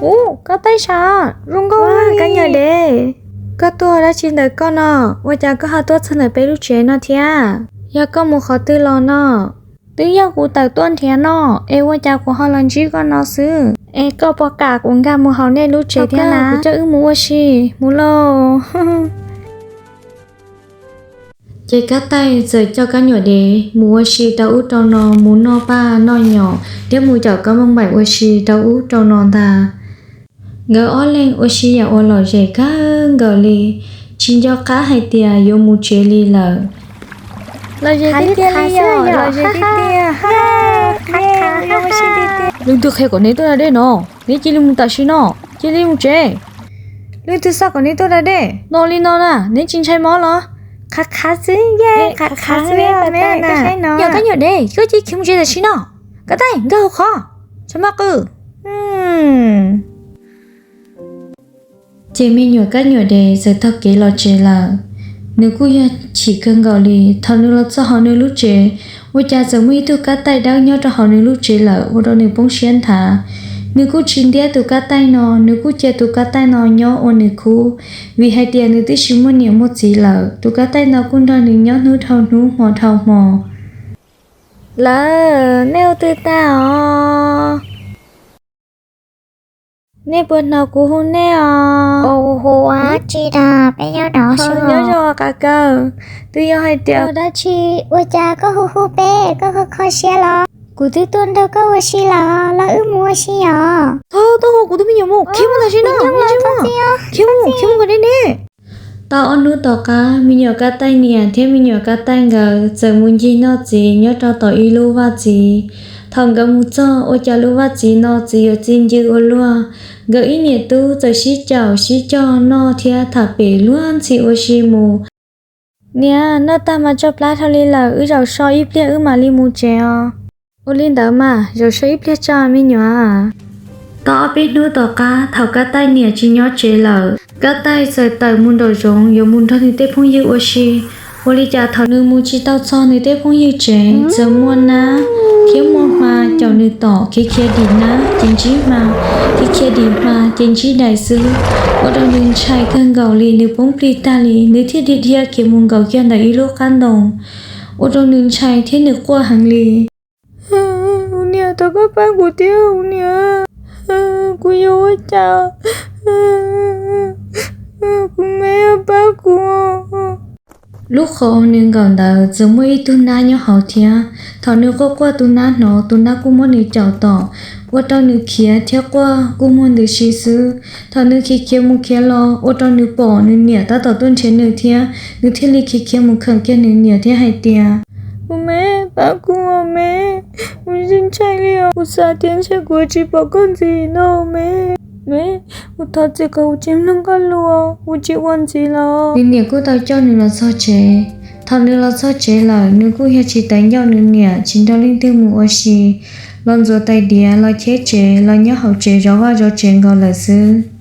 Ub, koj taij sav zoo nkauj, kab nyuam dev. Koj tuaj dab tsi ntawm koj no? Ua cas koj ho tuaj txog ntawm peb lub tsev no thiab? Yog koj mus qhov twg los no? Twb yog kuv tawm tuaj nrhiav no, es ua cas kuv ho los ntsib koj no xwb? Es koj puas kam kuv nkag mus hauv nej lub tsev thiab na? Kuv coj wb mus ua si, mus lauj. Ces kab taij txawm coj kab nyuam dev mus ua si rau ub rau no, mus noj paj noj nyom thiab mus caum kab mooj npaim ua si rau ub rau no ntag. Nkawd ob leeg ua si yam uas lom zem kawg nkaus li, tsis nco qab hais tias yuav mus tsev li lawm. Lom zem tiag tiag li, lom zem tiag tiag. Leej twg qhia kom neb tuaj da dej no? Neb cia li mus tam sim no, cia li mus tsev. Leej twg xa kom neb tuaj da dej no li no na? Neb tsis ntshai mob los? Qhav qhav xwb, qhav qhav xwb. Nyuam kab nyuam dev, koj cia li khiav mus tsev tam sim no. Kab taij, nkag hauv qhov, tso maj qw. Ces me nyuam kab nyuam dev txawm taug kev los tsev lawm. Nws kuj yog chim kawg nkaus li. Thaum nws los txog hauv nws lub tsev, ua cas txawm muaj ib tug kab taij dawb nyob rau hauv nws lub tsev lawm, ua rau nws poob siab nthav. Nws kuj tsis ntiab tus kab taij no, nws kuj cia tus kab taij no nyob ua nws khub, vim hais tias nws twb tsis muaj niam muaj txiv lawm. Tus kab taij no kuj nrog nws nyob hnub dhau hnub hmo dhau hmo. Lawv, nej ua twg tag os? Nej puas hnov kuv hu nej os? Ua tsis dag, peb nyob no xwb. Nyob zoo qav kaws, twb yog hais tias ua dab tsi? Ua cas koj hu hu peb, koj kho kho siab los? Kuv twb tuaj nrog koj ua si lawm, los wb mus ua si os. Thaub, tau hu kuv tus me nyuam mus, khiav mus tam sim no, khiav mus, khiav mus kom deb deb. Tau ob hnub tom qab, me nyuam kab taij niam thiab me nyuam kab taij nkawd txawm mus ncig noj txiv nyob rau tom ib lub vaj txiv. Thaum nkawd mus txog, ua cas lub vaj txiv no txiv yuav txi ncw ua luaj. Nkawd ib niam tub txawm sib caum sib cog noj thiab tham pem luag ntxhi ua si mus. Niam, noj tag mas tso plab dhau li lawm, wb zaum so ib pliag wb mam li mus tsev os. Ua li ntawd mas, zaum so ib pliag tso me nyuam. Tau ob peb hnub tom qab, thaum kab taij niam tsis nyob tsev lawm, kab taij txawm tawm mus nraum zoov yuav mus nrog nws tej phooj ywg ua si. Ua li cas thaum nws mus tsis tau txog nws tej phooj ywg tsev, txawm muaj nab thiab muaj hma caum nws tom, khiav khiav dim nab ces ntsib hma, khiav khiav dim hma ces ntsib dais xwb. Ua rau nws ntshai kawg nkaus li, nws poob plig tag li, nws thiaj dhia dhia khiav mus nkaum kiag ntawm ib lub qab ntoo. Ua rau nws ntshai thiab nws quaj heev li. Kuv niam, thov koj pab kuv thiab kuv niam, kuv yuav ua cas? Kuv me, pab kuv. Lub qhov nws nkaum ntawd txawm muaj ib tug nab nyob hauv thiab. Thaum nws quaj quaj, tus nab hnov, tus nab kuj muab nws caum tom, ua rau nws khiav thiab quaj kuj muag ntws si xwb. Thaum nws khiav khiav mus khiav los, ua rau nws pom nws niam tab tom tuaj nrhiav nws thiab, nws thiaj li khiav khiav mus khawm kiag nws niam thiab hais tias, Kuv me, pab kuv me, kuv ntshai li os, kuv xav tias ntshe kuv tsis pom koj ntxiv no me, me, kuv thov txim kom kuv tsis mloog koj lus, kuv tsis ua ntxiv los. Nws niam kuj tau coj nws los txog tsev. Thaum nws los txog tsev lawm, nws kuj yog tsis tawv ncauj nws niam, tsis nrog leej twg mus ua si, los ntxuav tais diav, los cheb tsev, los nyob hauv tsev zov vaj zov tsev nkaus lawm xwb.